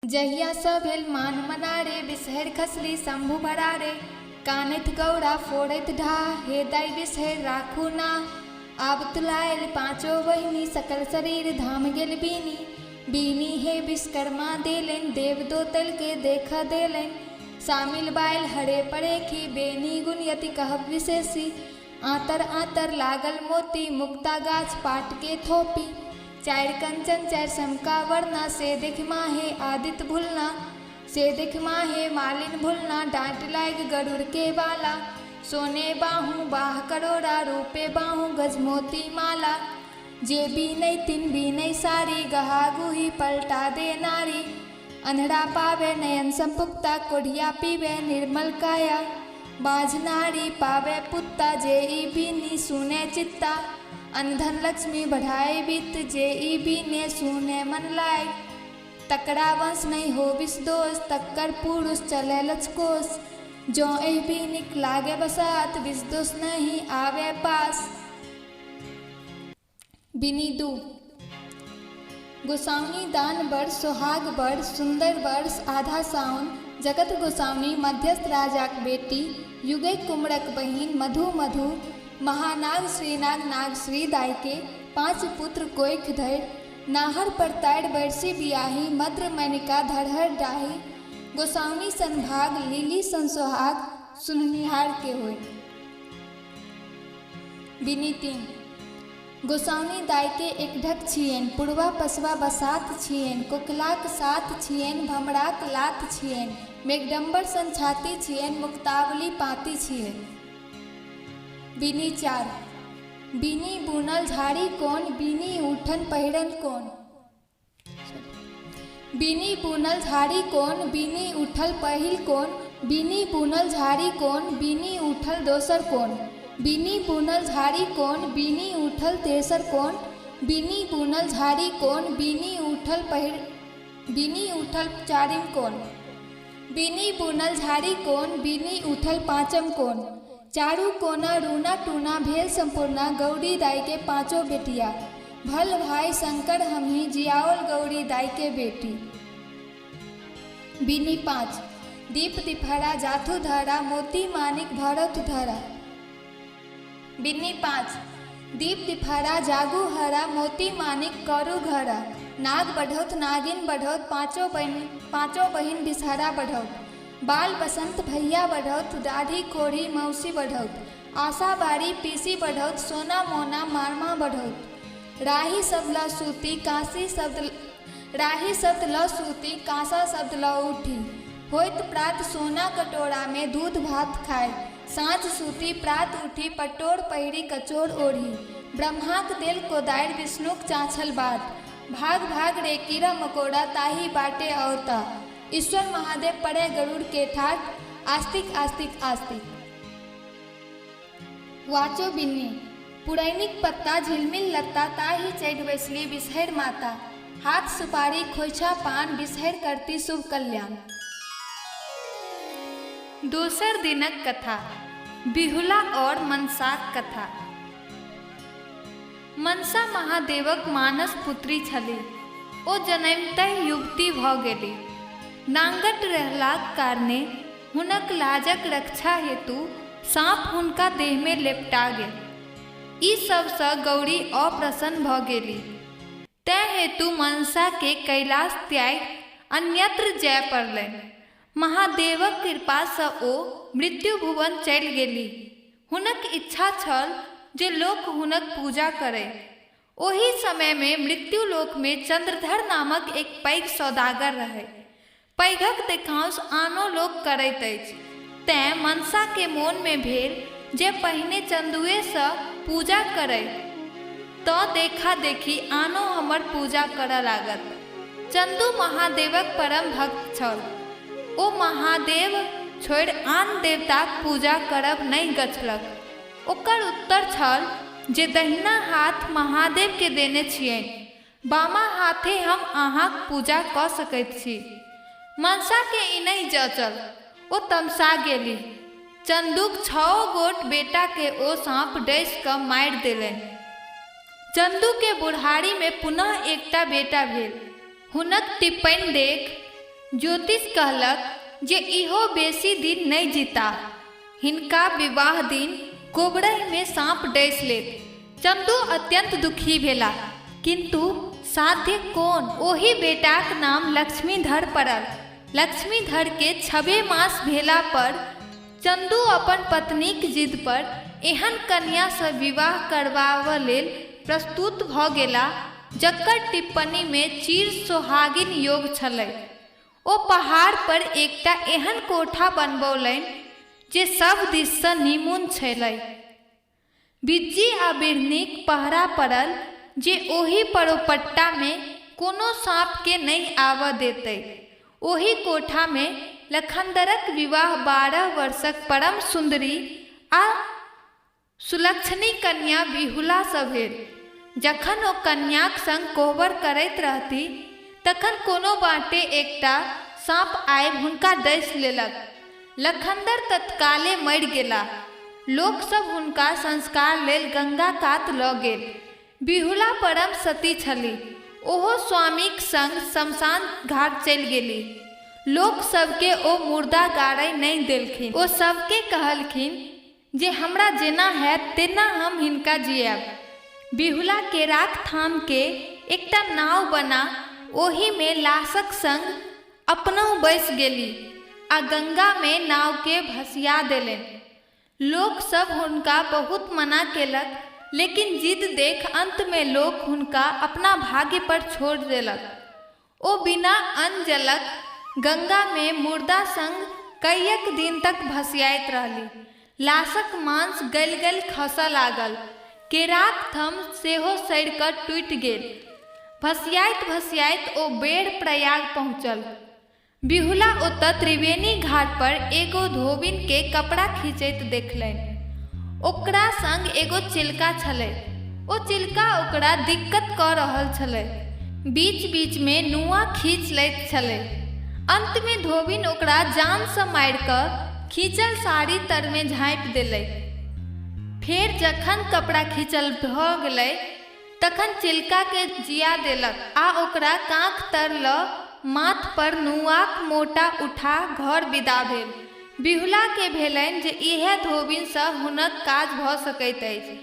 जहियासँ भेल मान मनारे, बिसहरि खसली शम्भु भरारे। कानैत गौरा फोड़ैत ढाह, हे दाइ बिसहरि राखू नाह। आब तुलायल पाँचो बहिनी, सकल शरीर धाम गेल बीनी। बीनी हे विश्वकर्मा देलनि, देव दोतलके देख देलनि। शामिल बायल हरे परेखी, बेनी गुण यति कहब विशेषी। आँतर आँतर लागल मोती, मुक्ता गाछ पाट के थोपी। चारि कंचन चारि समका वर्णा, से देखि माहे आदित्य भुलना। से देखि माहे मालिन भुलना, डाँट लागि गरुड़ के बाला। सोने बाहु बाह करोड़ा, रूपे बाहु गज मोती माला। जे बीनै तिन बीनै सारी, गहा गुही पलटा दे नारी। अन्हरा पावे नयन संपुक्ता, कोढ़िया पीवे निर्मल काया। बाझ नारी पावे पुत्ता, जे ई बीनी सुने चित्ता। अनधन लक्ष्मी बढ़ाए वित्त, जे ई बीने सुने मन लाय। तकरा वंश नहि हो विष दोष, तकर पुरुष चले लचकोश। जँ एहि बीनिक लागे बसात, विष दोष नहि आवे पास। बिनी दू। गोसाउनी दान बड़ सोहाग बड़ सुन्दर वर्ष आधा साउन, जगत गोसाउनी मध्यस्थ राजाक बेटी, युगै कुमरक बहिन मधु मधु, महानाग श्रीनाग नागश्री दाइके पाँच पुत्र कोखि धरि, नाहर पर तारि बरसी बियाही, मद्र मनिका धरहर डाही। गोसाउनी सन भाग लीली सन सोहाग सुननिहार के होय। बिनी तीन। गोसाउनी दाइके एक ढक छियनि, पुरबा पसबा बसात छियनि, कोकिलाक साथ छियनि, भमराक लात छियनि, मेघडम्बर सन छाती छियनि, मुक्तावली पाँती छियनि। बिनी चारि। बिनी बुनल झाड़ी कोन, बिनी उठन पहिरन कोन। बिनी बुनल झाड़ी कोन, बिनी उठल पहिल कोन। बिनी बुनल झाड़ी कोन, बिनी उठल दोसर कोन। बिनी बुनल झाड़ी कोन, बिनी उठल तेसर कोन। बिनी बुनल झाड़ी कोन, बिनी उठल पहिर बिनी उठल चारिम कोन। बिनी बुनल झाड़ी कोन, बिनी उठल पाँचम कोन। चारू कोना रूना टूना भेल सम्पूर्णा, गौरी दाइके पाँचो बेटिया। भल भाइ शंकर हमही जियाओल गौरी दाइके बेटी। बिनी पाँच। दीप दिफरा जाथु धरा, मोती मानिक भरत धरा। बिन्नी पाँच। दीप दिफरा जागू हरा, मोती मानिक करू घरा। नाग बढ़ौत नागिन बढ़ौत, पाँचो बहिन बिसहरा बढ़ौत। बाल बसंत भैया बढ़ौत, दाढ़ी कोढ़ी मौसी बढ़ौत। आशा बारी पीसी बढ़ौत, सोना मोना मारमा बढ़ौत। राही शब्द ल सूती काशी शब्द राही शब्द ल सूती काँसा शब्द ल उठी। होइत प्रात सोना कटोरामे दूध भात खाय। साँझ सूती प्रात उठी, पटोर पहिरी कचोर ओढ़ी। ब्रह्माक देल कोदारि विष्णुक चाँछल बाट। भाग भाग रे कीड़ा मकोड़ा ताही बाटे औता। ईश्वर महादेव पड़े गरुड़ के ठाठ। आस्तिक आस्तिक आस्तिक। वाचो बिन्नी। पुरैनिक पत्ता झिलमिल लत्ता, ताही चढ़ि बैसली बिसहरि माता। हाथ सुपारी खोइछा पान, बिसहरि करती शुभ कल्याण। दोसर दिनक कथा, बिहुला और मनसाक कथा। मनसा महादेवक मानस पुत्री छलीह। ओ जनमितहि युवती भऽ गेलीह। नाङ्गट रहलाक कारणे हुनक लाजक रक्षा हेतु साँप हुनका देहमे लेपटा गेल। ई सभसँ गौरी अप्रसन्न भऽ गेलीह। तेँ हेतु मनसाकेँ कैलाश त्यागि अन्यत्र जाय पड़लनि। महादेवक कृपासँ ओ मृत्युभुवन चलि गेलीह। हुनक इच्छा छल जे लोक हुनक पूजा करय। ओही समयमे मृत्युलोकमे चन्द्रधर नामक एक पैघ सौदागर रहय। पैघक देखाउँस आनो लोक करैत अछि। तेँ मनसाकेँ मोनमे भेल जे पहिने चन्दुएसँ पूजा करय तँ देखा-देखी आनो हमर पूजा करऽ लागत। चन्दू महादेवक परम भक्त छल। ओ महादेव छोड़ि आन देवताक पूजा करब नहि गछलक। ओकर उत्तर छल जे दहिना हाथ महादेवकेँ देने छियनि, बामा हाथे हम अहाँक पूजा कऽ सकैत छी। मनसाकेँ ई नहि जँचल। ओ तमसा गेलीह। चन्दूक छओ गोट बेटाकेँ ओ साँप डसि कऽ मारि देलनि। चन्दूकेँ बुढ़ारीमे पुनः एकटा बेटा भेल। हुनक टिप्पनि देखि ज्योतिष कहलक जे इहो बेसी दिन नहि जीताह। हिनका विवाह दिन कोबरहिमे साँप डसि लेत। चन्दू अत्यन्त दुखी भेलाह। किन्तु साध्य कोन? ओहि बेटाक नाम लक्ष्मीधर पड़ल। लक्ष्मीधरकेँ छबे मास भेला पर चन्दू अपन पत्नीक जिद पर एहन कन्यासँ विवाह करबाबऽ लेल प्रस्तुत भऽ गेलाह जकर टिप्पणीमे चिर सोहागिन योग छलै। ओ पहाड़ पर एकटा एहन कोठा बनबौलनि जे सभ दिससँ निमुन छलै। बिज्जी आ बिढ़नीक पहरा पड़ल जे ओहि परोपट्टामे कोनो साँपकेँ नहि आबऽ देतै। ओहि कोठामे लखन्दरक विवाह 12 वर्षक परम सुन्दरी आ सुलक्षणी कन्या बिहुलासँ भेल। जखन ओ कन्याक संग कोहबर करैत रहथि तखन कोनो बाटे एकटा साँप आबि हुनका डसि लेलक। लखन्दर तत्काले मरि गेलाह। लोक सभ हुनका संस्कार लेल गंगा कात लऽ गेल। बिहुला परम सती छलीह। ओहो स्वामीक संग श्मशान घाट चलि गेलीह। लोक सभकेँ ओ मुर्दा गाड़य नहि देलखिन। ओ सभकेँ कहलखिन जे हमरा जेना हैत तेना हम हिनका जिआएब। बिहुला केराक थामकेँ एकटा नाव बना ओहिमे लाशक संग अपनहुँ बैसि गेलीह आ गंगामे नावकेँ भसिया देलनि। लोक सभ हुनका बहुत मना केलक लेकिन जिद देख अन्तमे लोक हुनका अपना भाग्य पर छोड़ि देलक। ओ बिना अन्न-जलक गंगामे मुर्दा संग कइएक दिन तक भसियाइत रहली। लाशक मांस गलि-गलि खसऽ लागल। केराक थम्ह सेहो सड़ि कऽ टूटि गेल। भसियाइत-भसियाइत ओ बेढ़ प्रयाग पहुँचल। बिहुला ओतऽ त्रिवेणी घाट पर एगो धोबिनकेँ कपड़ा खींचैत देखलनि। ओकरा संग एगो चिलका छलै। ओ चिलका ओकरा दिक्कत कऽ रहल छलै। बीच-बीचमे नूआ खींचि लैत छलै। अन्तमे धोबिन ओकरा जानसँ मारि कऽ खींचल साड़ी तरमे झाँपि देलक। फेर जखन कपड़ा खींचल भऽ गेलै तखन चिलकाकेँ जिया देलक आ ओकरा काँख तर लऽ माथ पर नूआक मोटा उठा घर विदा भेल। बिहुलाकेँ भेलनि जे इएह धोबिनसँ हुनक काज भऽ सकैत अछि।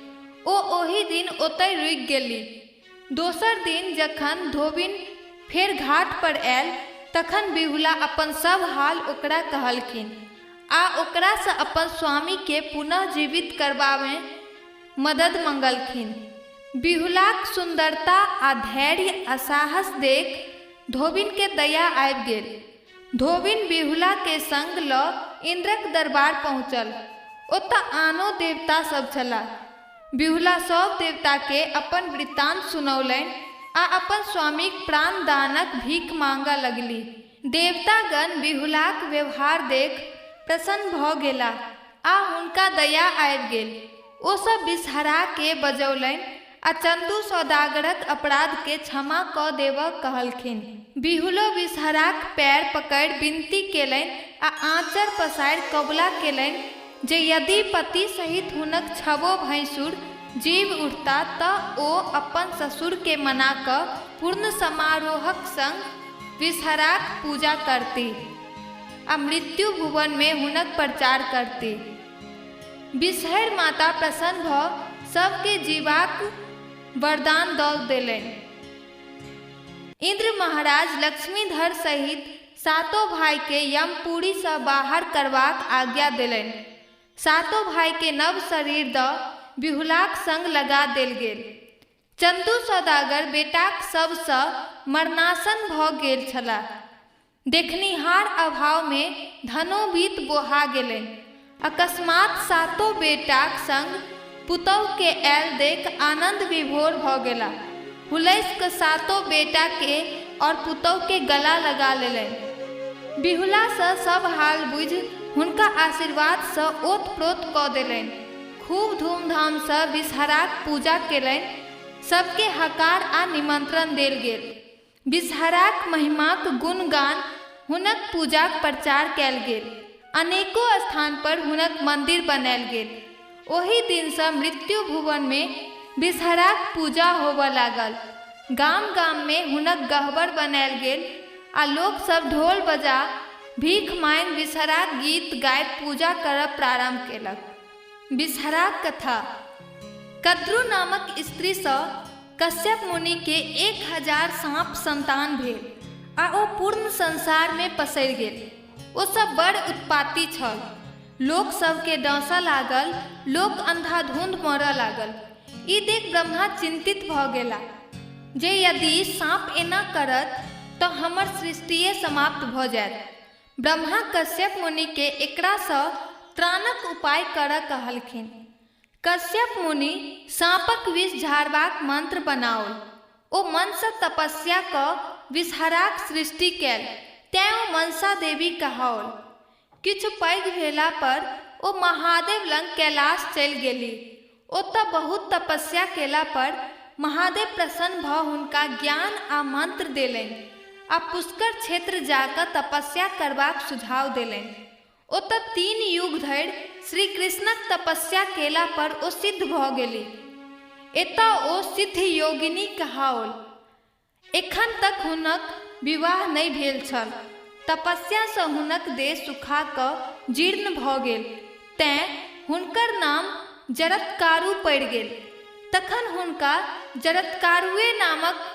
ओ ओहि दिन ओतहि रुकि गेलीह। दोसर दिन जखन धोबिन फेर घाट पर आयल तखन बिहुला अपन सभ हाल ओकरा कहलखिन आ ओकरासँ अपन स्वामीकेँ पुनः जीवित करबामे मदद मंगलखिन। बिहुलाक सुन्दरता आ धैर्य आ साहस देख धोबिनकेँ दया आबि गेल। धोबिन बिहुलाकेँ संग लऽ इन्द्रक दरबार पहुँचल। ओतऽ आनो देवता सभ छलाह। बिहुला सभ देवताकेँ अपन वृत्तान्त सुनौलनि आ अपन स्वामीक प्राणदानक भीख मांगऽ लगलीह। देवतागण बिहुलाक व्यवहार देख प्रसन्न भऽ गेलाह आ हुनका दया आबि गेल। ओ सभ बिसहराकेँ बजौलनि आ चन्दू सौदागरक अपराधकेँ क्षमा कऽ देबऽ कहलखिन। बिहुलो बिसहराक पएर पकड़ि विनती केलनि आ आँचर पसारि कबुला केलनि जे यदि पति सहित हुनक छबो भैंसुर जीबि उठता तँ ओ अपन ससुरकेँ मना कऽ पूर्ण समारोहक संग बिसहराक पूजा करतीह आ मृत्यु भुवनमे हुनक प्रचार करतीह। बिसहरि माता प्रसन्न भऽ सभकेँ जीबाक वरदान दऽ देलनि। इन्द्र महाराज लक्ष्मीधर सहित सातो भाइकेँ यमपुरीसँ बाहर करबाक आज्ञा देलनि। सातो भाइकेँ नव शरीर दऽ बिहुलाक संग लगा देल गेल। चन्दू सौदागर बेटाक शवसँ मरनासन्न भऽ गेल छलाह। देखनिहार अभावमे धनो-बीत बोहा गेलनि। अकस्मात सातो बेटाक संग पुतोहुकेँ आएल देख आनन्द विभोर भऽ गेला। हुलसि कऽ सातो बेटाकेँ और पुतोहुकेँ गला लगा लेलनि। बिहुलासँ सभ हाल बुझि हुनका आशीर्वादसँ ओत-प्रोत कऽ देलनि। खूब धूम-धामसँ बिसहराक पूजा केलनि। सभकेँ हकार आ निमंत्रण देल गेल। बिसहराक महिमाक गुणगान हुनक पूजाक प्रचार कयल गेल। अनेको स्थान पर हुनक मंदिर बनायल गेल। ओहि दिनसँ मृत्यु भुवनमे बिसहराक पूजा होबय लागल। गाम-गाममे हुनक गहबर बनायल गेल आ लोकसभ ढोल बजा भीख मांगि विषहराक गीत गाबि पूजा करब प्रारम्भ केलक। विषहराक कथा। कद्रू नामक स्त्रीसँ कश्यप मुनिके 1000 साँप सन्तान भेल आ ओ पूर्ण संसारमे पसरि गेल। ओ सभ बड़ उत्पाती छल। लोक सभकेँ डँसऽ लागल, लोक अन्धाधुन्ध मरऽ लागल। ई देखि ब्रह्मा चिन्तित भऽ गेलाह जे यदि साँप एना करत तँ हमर सृष्टिए समाप्त भऽ जायत। ब्रह्मा कश्यप मुनिकेँ एकरासँ त्राणक उपाय करऽ कहलखिन। कश्यप मुनि साँपक विष झाड़बाक मन्त्र बनाओल। ओ मनसँ तपस्या कऽ विषहराक सृष्टि कयल, तेँ ओ मनसा देवी कहाओल। किछु पैघ भेला पर ओ महादेव लग कैलाश चलि गेलीह। ओतऽ बहुत तपस्या केला पर महादेव प्रसन्न भऽ हुनका ज्ञान आ मन्त्र देलनि आ पुष्कर क्षेत्र जा कऽ तपस्या करबाक सुझाव देलनि। ओतऽ 3 युग धरि श्रीकृष्णक तपस्या केला पर ओ सिद्ध भऽ गेलीह। एतऽ ओ सिद्ध योगिनी कहाओल। एखन तक हुनक विवाह नहि भेल छल। तपस्यासँ हुनक देह सुखा कऽ जीर्ण भऽ गेल, तेँ हुनकर नाम जरत्कारु पड़ि गेल। तखन हुनका जरत्कारुए नामक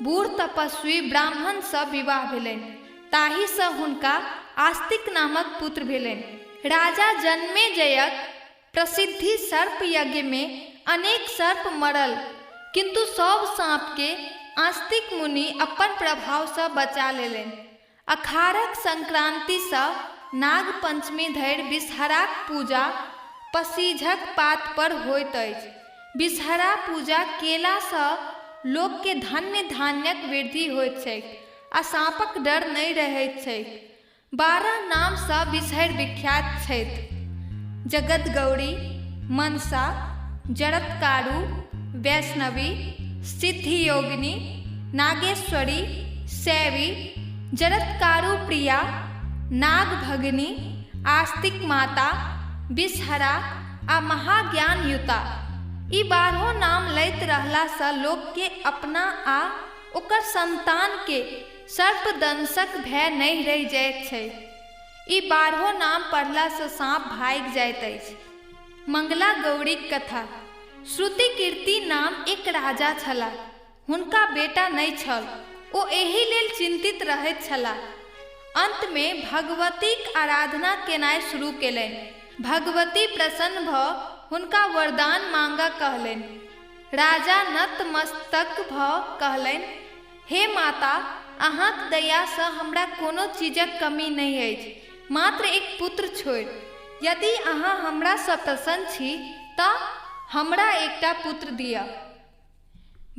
बूढ़ तपस्वी ब्राह्मणसँ विवाह भेलनि। ताहिसँ हुनका आस्तिक नामक पुत्र भेलनि। राजा जनमेजयक प्रसिद्धि सर्प यज्ञमे अनेक सर्प मरल, किन्तु सभ साँपकेँ आस्तिक मुनि अपन प्रभावसँ बचा लेलनि। अखाढ़क संक्रान्तिसँ नागपंचमी धरि विषहराक पूजा पसीझक पातपर होइत अछि। विषहरा पूजा केलासँ लोककेँ धन्य-धान्यक वृद्धि होइत छैक आ साँपक डर नहि रहैत छैक। 12 नामसँ बिसहरि विख्यात छथि। जगद्गौरी, मनसा, जरत्कारु, वैष्णवी, सिद्धियोगिनी, नागेश्वरी, शैवी, जरत्कारु प्रिया, नागभगिनी, आस्तिक माता, विषहरा आ महाज्ञानयुता। ई 12 नाम लैत रहलासँ लोककेँ अपना आ ओकर सन्तानकेँ सर्पदंशक भय नहि रहि जाइत छैक। ई 12 नाम पढ़लासँ साँप भागि जाइत अछि। मंगला गौरीक कथा। श्रुतिकीर्ति नाम एक राजा छलाह। हुनका बेटा नहि छल। ओ एहि लेल चिन्तित रहैत छलाह। अन्तमे भगवतीक आराधना केनाइ शुरू केलनि। भगवती प्रसन्न भऽ हुनका वरदान माँगऽ कहलनि। राजा नतमस्तक भऽ कहलनि, हे माता, अहाँक दयासँ हमरा कोनो चीजक कमी नहि अछि, मात्र एक पुत्र छोड़ि। यदि अहाँ हमरासँ प्रसन्न छी तँ हमरा एकटा पुत्र दिअ।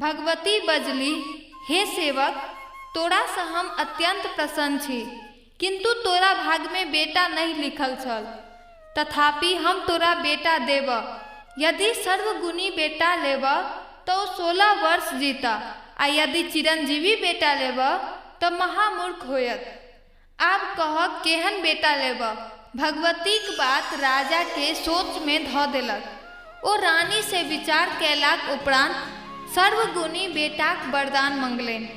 भगवती बजलीह, हे सेवक, तोरासँ हम अत्यन्त प्रसन्न छी, किन्तु तोरा भाग्यमे बेटा नहि लिखल छल। तथापि हम तोरा बेटा देबह। यदि सर्वगुणी बेटा लेबह तँ ओ 16 वर्ष जीतह आ यदि चिरंजीवी बेटा लेबह तँ महामूर्ख होयत। आब कहह केहन बेटा लेबह? भगवतीक बात राजाकेँ सोचमे धऽ देलक। ओ रानीसँ विचार कयलाक उपरान्त सर्वगुणी बेटाक वरदान मँगलनि।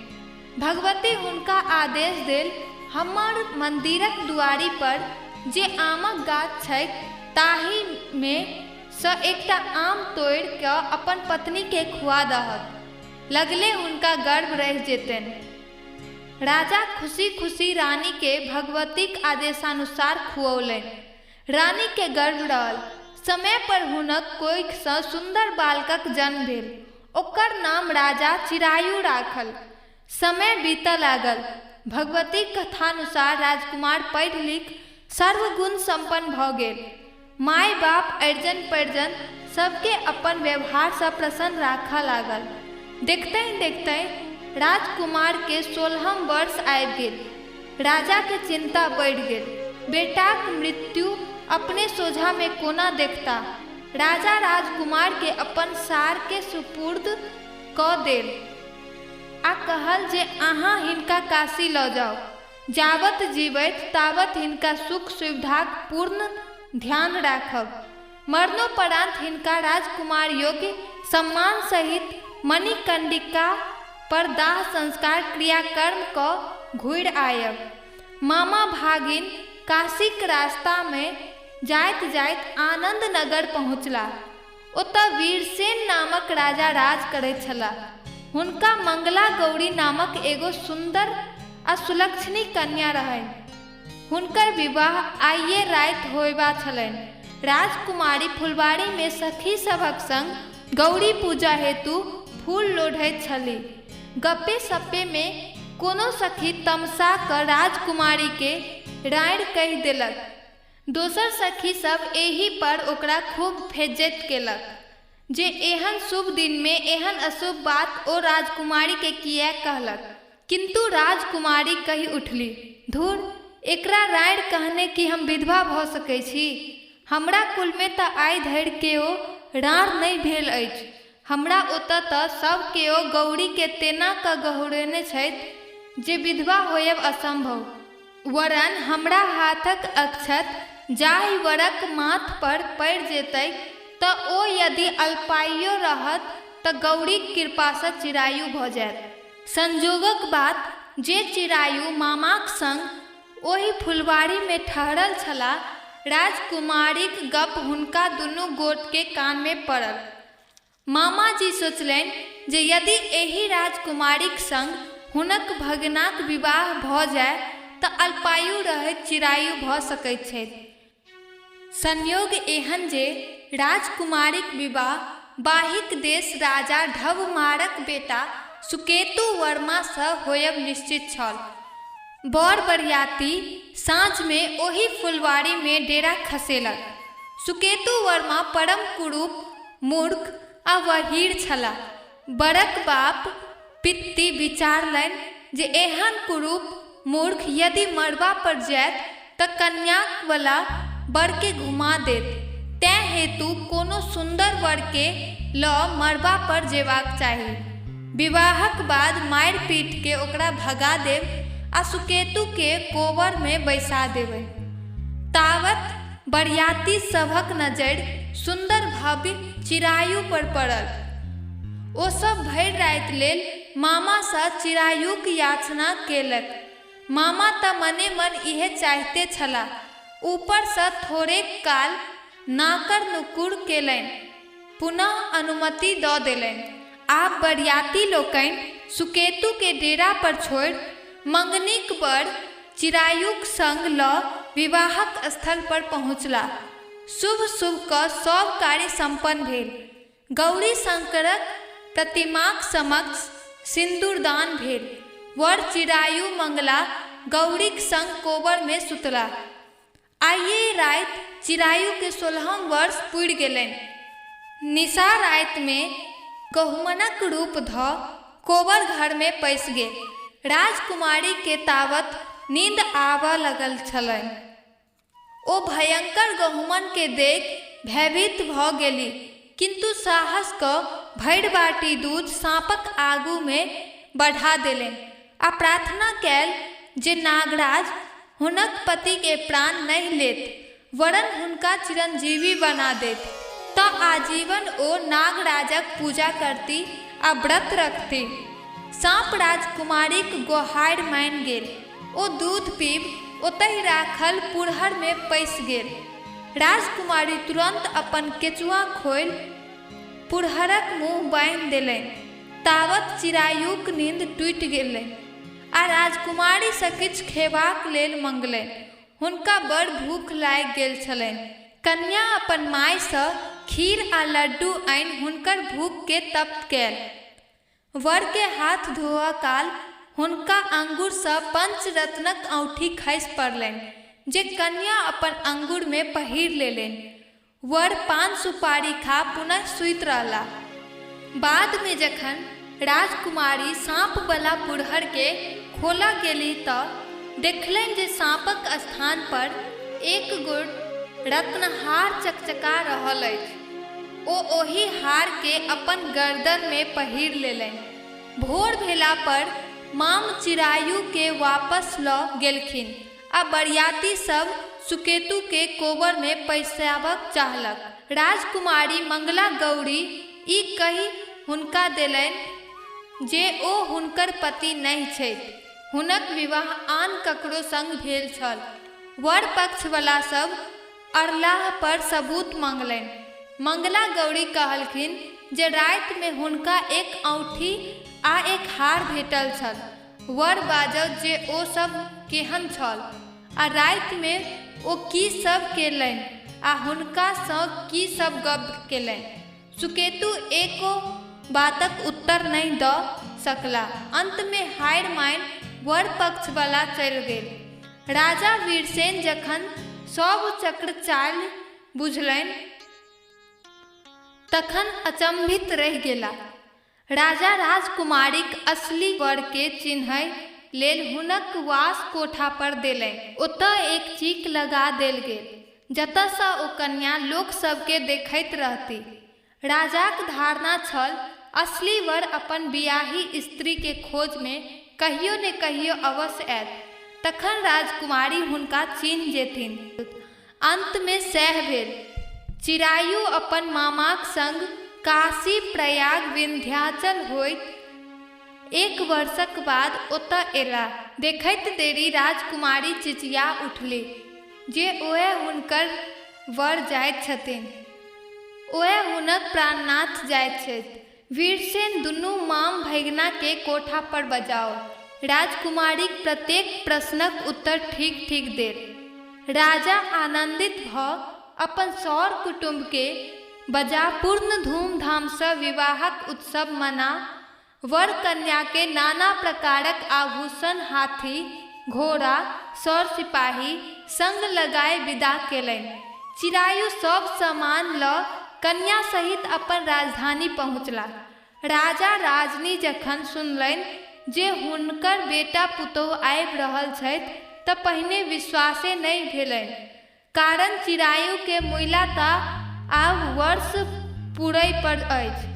भगवती हुनका आदेश देल, हमर मन्दिरक दुआरि पर जे आमक गाछ छैक ताहिमे सँ एकटा आम तोड़ि कऽ अपन पत्नीकेँ खुआ दहक। लगले हुनका गर्भ रहि जेतनि। राजा खुशी-खुशी रानीकेँ भगवतीक आदेशानुसार खुऔलनि। रानीकेँ गर्भ रहल। समय पर हुनक कोखिसँ सुन्दर बालकक जन्म भेल। ओकर नाम राजा चिरायु राखल। समय बीतऽ लागल। भगवतीक कथानुसार राजकुमार पढ़ि-लिखि सर्वगुण सम्पन्न भऽ गेल। माय-बाप, अरिजन-परिजन सभकेँ अपन व्यवहारसँ प्रसन्न राखऽ लागल। देखितहि-देखितहि राजकुमारकेँ 16म वर्ष आबि गेल। राजाकेँ चिन्ता बढ़ि गेल। बेटाक मृत्यु अपने सोझाँमे कोना देखताह? राजा राजकुमारकेँ अपन सारकेँ सुपुर्द कऽ देल आ कहल जे अहाँ हिनका काशी लऽ जाउ। जाबत जीबथि ताबत हिनका सुख-सुविधाक पूर्ण ध्यान राखब। मरणोपरान्त हिनका राजकुमार योग्य सम्मान सहित मणिकर्णिका पर दाह संस्कार क्रियाकर्म कऽ घुरि आयब। मामा भागिन काशीक रास्तामे जाइत जाइत आनन्द नगर पहुँचलाह। ओतऽ वीरसेन नामक राजा राज करैत छलाह। हुनका मंगला गौरी नामक एगो सुन्दर आ सुलक्षणी कन्या रहनि। हुनकर विवाह आइए राति होयबा छलनि। राजकुमारी फुलबाड़ीमे सखी सभक संग गौरी पूजा हेतु फूल लोढ़ैत छलीह। गप्पे सप्पेमे कोनो सखी तमसा कऽ राजकुमारीकेँ राँड़ कहि देलक। दोसर सखी सभ एहि पर ओकरा खूब बेइज्जत केलक जे एहन शुभ दिनमे एहन अशुभ बात ओ राजकुमारीकेँ किएक कहलक। किन्तु राजकुमारी कहि उठलीह, धुर, एकरा राँड़ कहने की हम विधवा भऽ सकैत छी? हमरा कुलमे तँ आइ धरि केओ राँड़ नहि भेल अछि। हमरा ओतऽ तँ सभ केओ गौरीकेँ तेना कऽ गोहरौने छथि जे विधवा होयब असम्भव। वरन् हमरा हाथक अक्षत जाहि वरक माथ पर पड़ि जेतैक तँ ओ यदि अल्पायुओ रहत तँ गौरीक कृपासँ चिरायु भऽ जायत। संजोगक बात जे चिरायु मामाक संग ओहि फुलवाड़ीमे ठहरल छलाह। राजकुमारीक गप्प हुनका दुनू गोटके कानमे पड़ल। मामाजी सोचलनि जे यदि एहि राजकुमारीक संग हुनक भगिनाक विवाह भऽ जाय तँ अल्पायु रहैत चिरायु भऽ सकैत छथि। संयोग एहन जे राजकुमारीक विवाह बाहिक देश राजा ढवमारक बेटा सुकेतु वर्मासँ होयब निश्चित छल। बर-बरियाती साँझमे ओही फुलवाड़ीमे डेरा खसेलक। सुकेतु वर्मा परम कुरूप, मूर्ख आ बहीर छलाह। बरक बाप पित्ती विचारलनि जे एहन कुरूप मूर्ख यदि मड़बा पर जायत तँ कन्याकवला बरकेँ घुमा देत। तेँ हेतु कोनो सुन्दर वरकेँ लऽ मड़बा पर जेबाक चाही। विवाहक बाद मारि-पीटि ओकरा भगा देब आ सुकेतुकेँ कोबरमे बैसा देबै। तावत बरियाती सभक नजरि सुन्दर भव्य चिरायु पर पड़ल। ओ सभ भरि राति लेल मामासँ चिरायुक याचना केलक। मामा तँ मने-मन इएह चाहिते छलाह। ऊपरसँ थोड़ेक काल नाकर-नुकुर केलनि। पुनः अनुमति दऽ देलनि। आब बरियाती लोकनि सुकेतुकेँ डेरा पर छोड़ि मङ्गनीक वर चिरायुक संग लऽ विवाहक स्थल पर पहुँचलाह। शुभ-शुभ कऽ सभ कार्य सम्पन्न भेल। गौरी-शंकरक प्रतिमाक समक्ष सिन्दूरदान भेल। वर चिरायु मंगला गौरीक संग कोबरमे सुतलाह। आइए राति चिरायुकेँ सोलहम वर्ष पुरि गेलनि। निशा रातिमे गहुमनक रूप धऽ कोबर घरमे पैसि गेल। राजकुमारीकेँ तावत नींद आबऽ लगल छलनि। ओ भयंकर गहुमनकेँ देखि भयभीत भऽ गेलीह, किन्तु साहस कऽ भरि बाटी दूध साँपक आगूमे बढ़ा देलनि आ प्रार्थना कयल जे नागराज हुनक पतिके प्राण नहि लेत, वरन् हुनका चिरंजीवी बना देथि तँ आजीवन ओ नागराजक पूजा करती आ व्रत रखती। साँप राजकुमारीक गोहारि मानि गेल। ओ दूध पीबि ओतहि राखल पुरहरमे पैसि गेल। राजकुमारी तुरन्त अपन केचुआ खोलि पुरहरक मुँह बान्हि देलनि। तावत चिरायुक नींद टूटि गेलनि आ राजकुमारीसँ किछु खेबाक लेल मँगलनि। हुनका बड़ भूख लागि गेल छलनि। कन्या अपन मायसँ खीर आ लड्डू आनि हुनकर भूखकेँ तप्त कयल। वरकेँ हाथ धोअऽ काल हुनका आँगुरसँ पंचरत्नक औँठी खसि पड़लनि जे कन्या अपन आँगुरमे पहिरि लेलनि। वर पान-सुपारी खा पुनः सूति रहलाह। बादमे जखन राजकुमारी साँपबला पुरहरकेँ खोलऽ गेलीह तँ देखलनि जे साँपक स्थान पर एक गोट रत्नहार चकचका रहल अछि। ओ ओहि हारकेँ अपन गरदनिमे पहिरि लेलनि। भोर भेला पर माम चिरायुकेँ वापस लऽ गेलखिन आ बरियाती सभ सुकेतुकेँ कोबरमे पैसाबऽ चाहलक। राजकुमारी मंगला गौरी ई कहि हुनका देलनि जे ओ हुनकर पति नहि छथि। हुनक विवाह आन ककरो संग भेल छल। वर पक्षवला सभ अड़लाह पर सबूत मँगलनि। मंगला गौरी कहलखिन जे रातिमे हुनका एक औंठी आ एक हार भेटल छल। वर बाजल जे ओ सभ केहन छल आ रातिमे ओ की सभ केलनि आ हुनकासँ की सभ गप्प केलनि। सुकेतु एको बातक उत्तर नहि दऽ सकलाह। अन्तमे हारि मानि वर पक्षवला चलि गेल। राजा वीरसेन जखन सभ चक्रचालि बुझलनि तखन अचम्भित रहि गेलाह। राजा राजकुमारीक असली वरकेँ चिन्हय लेल हुनक वास कोठा पर देलनि। ओतय एक चीक लगा देल गेल जतयसँ ओ कन्या लोक सभकेँ देखैत रहतीह। राजाक धारणा छल असली वर अपन बियाही स्त्रीक खोजमे कहियो ने कहियो अवश्य आयत तखन राजकुमारी हुनका चिन्ह जेथिन। अन्तमे सैह भेल। चिरायु अपन मामाक संग काशी, प्रयाग, विन्ध्याचल होइत एक वर्षक बाद ओतय अयलाह। देखैत देरी राजकुमारी चिचिया उठलीह जे ओएह हुनकर वर जाइत छथिन। ओएह हुनक प्राणनाथ जाइत छथि। वीरसेन दुनू माम-भगिनाकेँ कोठा पर बजाओल। राजकुमारीक प्रत्येक प्रश्नक उत्तर ठीक-ठीक देल। राजा आनन्दित भऽ अपन सर-कुटुम्बकेँ बजा पूर्ण धूम-धामसँ विवाहक उत्सव मना वर-कन्याकेँ नाना प्रकारक आभूषण, हाथी, घोड़ा, सर-सिपाही संग लगाय विदा केलनि। चिरायु सभ सामान लऽ कन्या सहित अपन राजधानी पहुँचलाह। राजा राजनी जखन सुनलनि जे हुनकर बेटा-पुतोहु आबि रहल छथि तँ पहिने विश्वासे नहि भेलनि। कारण चिरायुकेँ मुइला तँ आब वर्ष पुरय पर अछि।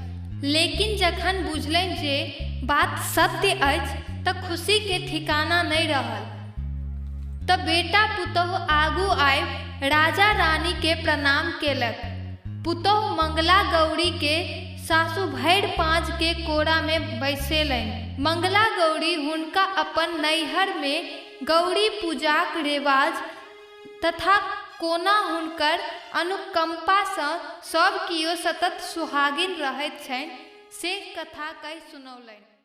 लेकिन जखन बुझलनि जे बात सत्य अछि तँ खुशीकेँ ठिकाना नहि रहल। तँ बेटा-पुतोहु आगू आबि राजा-रानीकेँ प्रणाम केलक। पुतोहु मंगला गौरीकेँ सासु भरि पाँजकेँ कोरामे बैसेलनि। मंगला गौरी हुनका अपन नैहरमे गौरी पूजाक रेवाज तथा कोना हुनकर अनुकम्पासँ सभ कियो सतत सोहागिन रहैत छनि से कथा कहि सुनौलनि।